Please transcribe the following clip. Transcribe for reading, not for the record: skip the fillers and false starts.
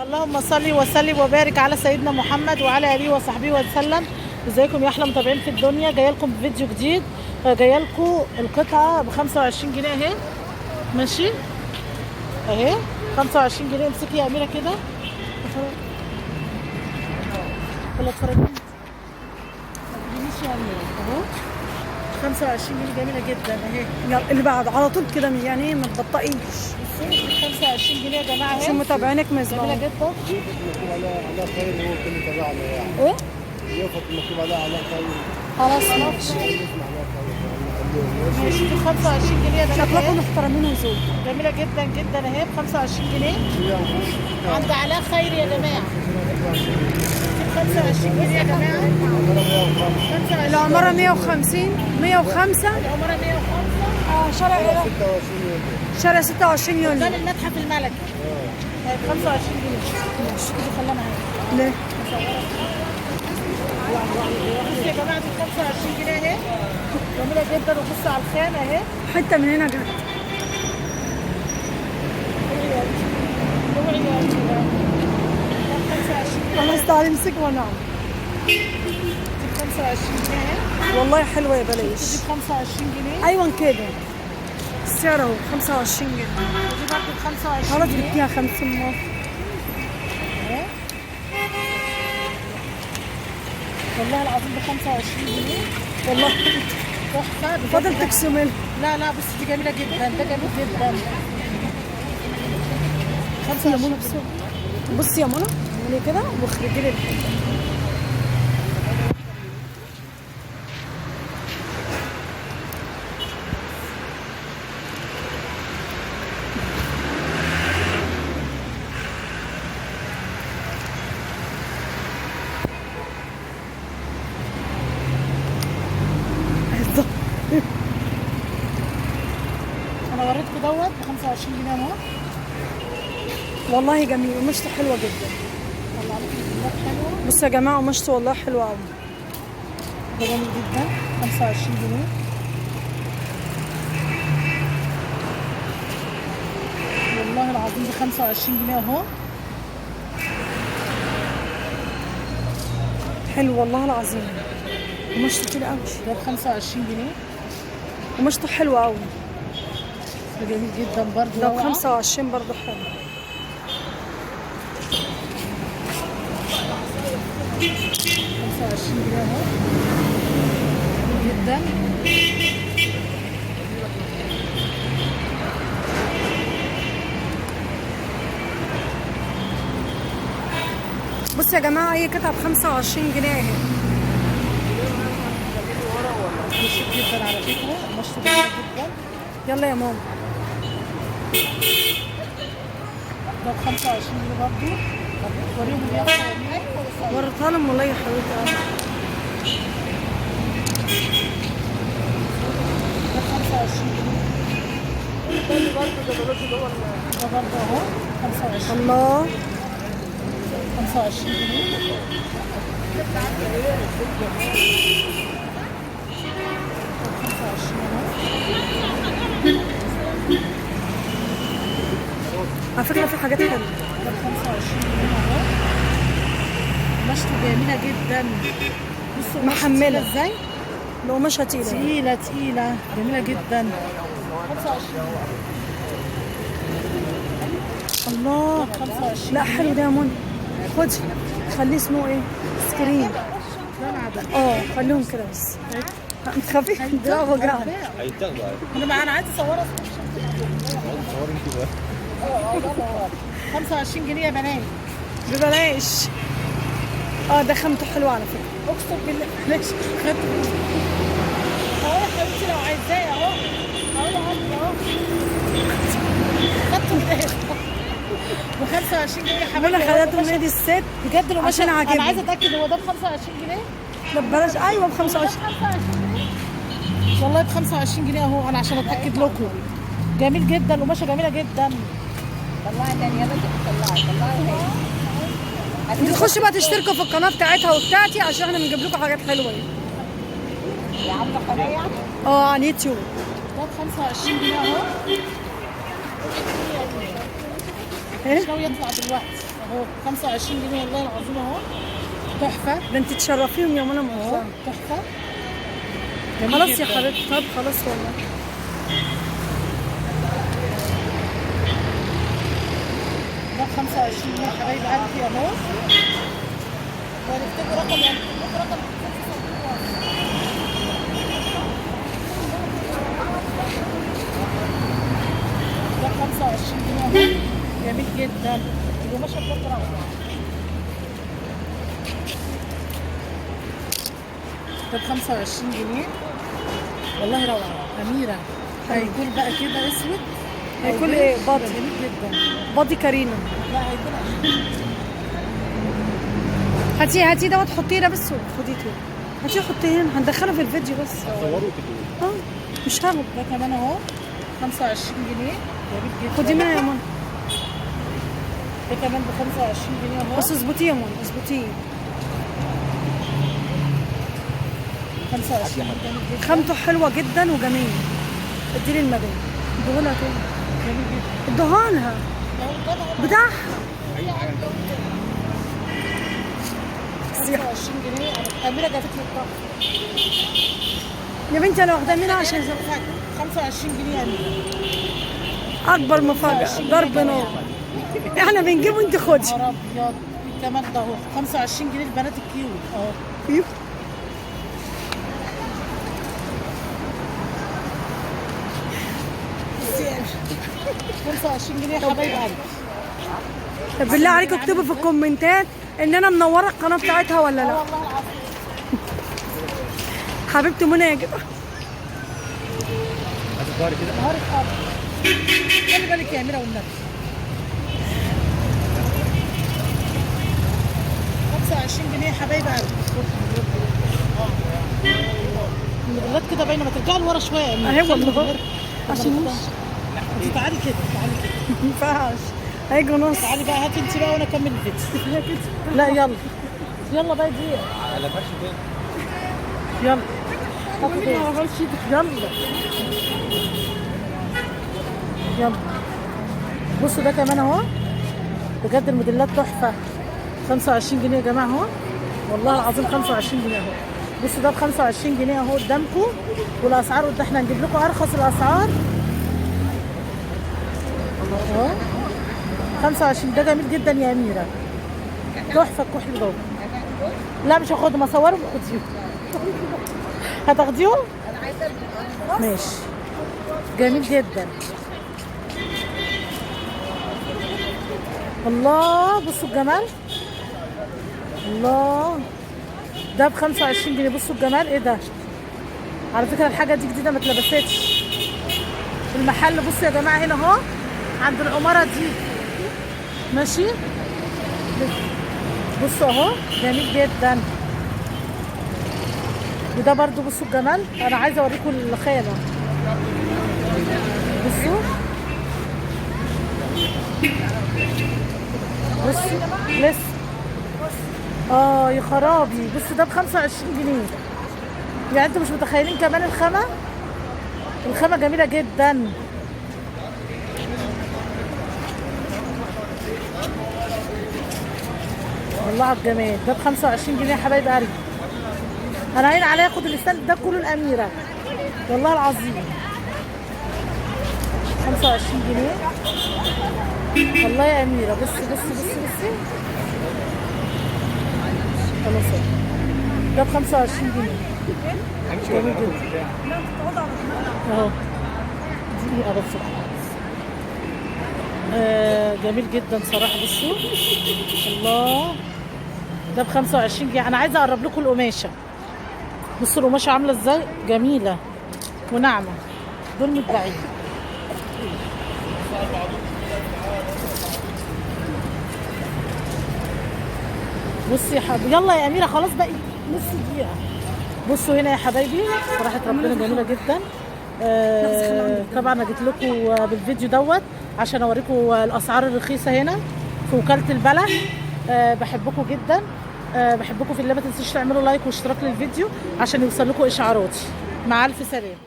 اللهم صل وسلم وبارك على سيدنا محمد وعلى اله وصحبه وسلم. ازيكم يا احلى متابعين في الدنيا؟ جاية لكم بفيديو جديد. جاية لكم القطعة ب 25 جنيه اهي، ماشي اهي 25 جنيه. امسكي يا اميره كده، يلا اتفرجي. ما تجينيش يا اميره اهو 25 جنيه، جميلة جدا اهي. يلا اللي بعده على طول كده، يعني ما تبطئيش. بصي 25 جنيه يا جماعة اهي، عشان متابعينك ما جميلة يزعلوش. جدا. مكتوب عليها علاء خير، هو كله تبعنا يعني. ايه؟ يوفق مكتوب عليها علاء خير. خلاص ماشي. ماشي دي 25 جنيه يا بنات شكلكم اهي. محترمين وذوق. جميلة جدا جدا اهي ب 25 جنيه عند علاء خير يا جماعة. 25 جنيه يا جماعة. 25. العمارة 150 105. العمارة 105. شارع 26 يوليو. شارع 26 يوليو قدام المتحف الملكي. طيب 25 جنيه ماشي كده، خلينا معايا. ليه؟ بصوا يا جماعة دي 25 جنيه اهي، جميلة جدا. وبصوا على الخامة اهي. حتة من هنا جت. اوعي يا أميرة. ده 25 جنيه. خلاص تعالي امسك وانا اعمل. دي 25 جنيه. والله حلوة يا دي بلاش. 25 جنيه. ايوه كده السعر اهو 25 جنيه. ودي برضه ب 25 خلاص جنيه. جبتيها 50 مرة. اهي. والله العظيم ب 25 جنيه. والله تحفة بجد. فاضل تكسمل. لا لا بص دي جميلة جدا، ده جميل جدا. بصي يا منى، بصي بصي يا منى، اعملي كده واخرجي لي الحتة. انا وريتكم دوت ب 25 جنيه اهو. والله جميل، قماشته حلوة جدا. طلع لكم الكميات حلوة. بصوا يا جماعة قماشته والله حلوة قوي. ده جميل جدا 25 جنيه. والله العظيم ب 25 جنيه اهو. حلو والله العظيم، قماشته كده قوي. ده ب 25 جنيه. قماشته حلوة قوي. ده جميل جدا برضه. ده ب 25 برضه حلو. 25 جنيه اهو. جميل جدا. بصوا يا جماعة اي قطعه ب 25 جنيه اهي. مشيت جدا على فكرة، مشيت جدا. يلا يا ماما. ده ب 25 جنيه برضه. وريهم اليافطه يا أميرة. وريتها لهم والله يا حبيبتي. ده ب 25 جنيه. ده برضه اهو 25. الله 25 جنيه. 25 اهو. على فكرة في حاجات حلوة. ده ب 25 جنيه اهو. قماشته جميلة جدا. بصوا قماشته محملة. تقيلة ازاي؟ لو قماشها تقيلة. تقيلة تقيلة جميلة جدا. 25. الله 25. لا حلو ده يا منى، خدي خليه اسمه ايه؟ سكرين. خليهم كده بس. ما تخافيش ده وجعني. انا انا عايزه اصورها. 25 جنيه يا بنات. ببلاش. ده خامته حلوة على فكرة. اقسم بالله ماشي خدت. اهو يا حبيبتي لو عايزاه اهو. اهو يا عمي اهو. خدته من الاخر. ب 25 جنيه يا حبيبتي. منى خدته من نادي الست بجد لو عشان عاجبني. انا عايزه اتاكد هو ده ب 25 جنيه؟ لا ببلاش. ايوه ب 25. 25 جنيه والله ب 25 جنيه اهو. انا عشان اتاكد لكم. جميل جدا وقماشه جميلة جدا. طلعي تاني يلا، انت طلعي طلعي تاني. انتوا تخشوا بقى تشتركوا في القناة بتاعتها وبتاعتي عشان احنا بنجيب لكم حاجات حلوة. يا عامله قناة يعني؟ على اليوتيوب. ده ب 25 جنيه اهو. ايه؟ مش ناوي يطلع دلوقتي. اهو 25 جنيه والله العظيم اهو. تحفة. ده انت تشرفيهم يا منى اهو والله. تحفة. جميل خلاص يا جداً. حبيبتي، طب خلاص والله. ده ب 25 جنيه يا حبايب قلبي اهو. وهنكتبوا رقم، يعني نكتب رقم في صندوق. ده ب 25 جنيه اهو. جميل جدا. القماشه بجد روعه. ده ب 25 جنيه والله روعه. اميره هيكون بقى كده اسود. هيكون ايه؟ body. جميل جدا. body كارينا. لا هيكون هاتيه هاتيه دوت، حطيه ده بس وخديه تاني. هاتيه حطيه هنا، هندخله في الفيديو بس. صوروا كده. اه مش هاخد. ده كمان اهو 25 جنيه. جميل جدا. خدي منها يا منى. ده كمان ب 25 جنيه اهو. بس اظبطيه يا منى، اظبطيه. 25 جنيه. جميل جدا. خامته حلوة جدا وجميل. اديني المدام. اديهولها تاني. جميل جدا. ادوها لها بتاعها. 25 جنيه. اميره جابت لي الطقم. يا بنتي انا واخداه منها عشان 25 جنيه يا اميره. اكبر مفاجاة، ضرب نار. احنا بنجيبه انت خدي. نهار ابيض. كمان ده اهو 25 جنيه البنات ال cute اهو. ايوه. بصي يا أميرة. 25 جنيه يا حبايب قلبي. طب بالله عليكم اكتبوا في الكومنتات ان انا منورة القناة بتاعتها ولا لا. والله العظيم. حبيبتي منى يا جماعة. هتظهري كده. نهارك ابيض. خلي بالك يا اميره والنبي. 25 جنيه يا حبايب قلبي. الموديلات كده باينة، ما ترجعي لورا شوية يا اميره. اهي والله. عشان انت تعالي كده، تعالي كده. ما ينفعش هيجوا نص. تعالي بقى، هاتي انت بقى وانا اكمل الفيديو. لا يلا يلا بقى دقيقة. على فرش فين؟ يلا يلا يلا. بصوا ده كمان اهو. بجد الموديلات تحفة. 25 جنيه يا جماعة اهو. والله العظيم 25 جنيه اهو. بصوا ده ب 25 جنيه اهو قدامكم. والاسعار قدام، احنا هنجيب لكم ارخص الاسعار اهو. 25 ده جميل جدا يا اميره. تحفة الكحل ده. لا مش هاخدهم، اصورهم وخديهم. هتاخديهم؟ ماشي. جميل جدا. الله بصوا الجمال. الله ده ب 25 جنيه. بصوا الجمال، ايه ده؟ على فكرة الحاجة دي جديدة ما اتلبستش. المحل بصوا يا جماعة هنا اهو عند العمارة دي. ماشي. بصوا اهو جميل جدا. وده برضو بصوا الجمال. انا عايزه اوريكم الخامة. بصوا بصوا لسه. يا خرابي. بصوا ده ب 25 جنيه. يعني انتوا مش متخيلين كمان الخامة. الخامة جميلة جدا. والله على الجمال. ده ب 25 جنيه يا حبايب قلبي. انا عين عليا اخد ال stand ده كله الاميرة والله العظيم. 25 جنيه والله يا اميره. بصي بصي بصي بصي. خلاص ده ب 25 جنيه. جميل جدا اهو. دقيقة بس. جميل جدا صراحة. بصوا الله ده ب 25 جنيه. انا عايزه اقرب لكم القماشه. بصوا القماشه عامله ازاي، جميلة وناعمه. دول متباعين. بصي يا حبيبي. يلا يا اميره خلاص باقي نص دقيقة. بصوا هنا يا حبايبي صراحة ربنا جميلة جدا. طبعا انا جيت لكم بالفيديو دوت عشان اوريكم الاسعار الرخيصة هنا في وكالة البلح. بحبكم جدا. بحبكم في الله. ما تنسوش تعملوا لايك واشتراك للفيديو عشان يوصل لكم اشعاراتي. مع الف سلامه.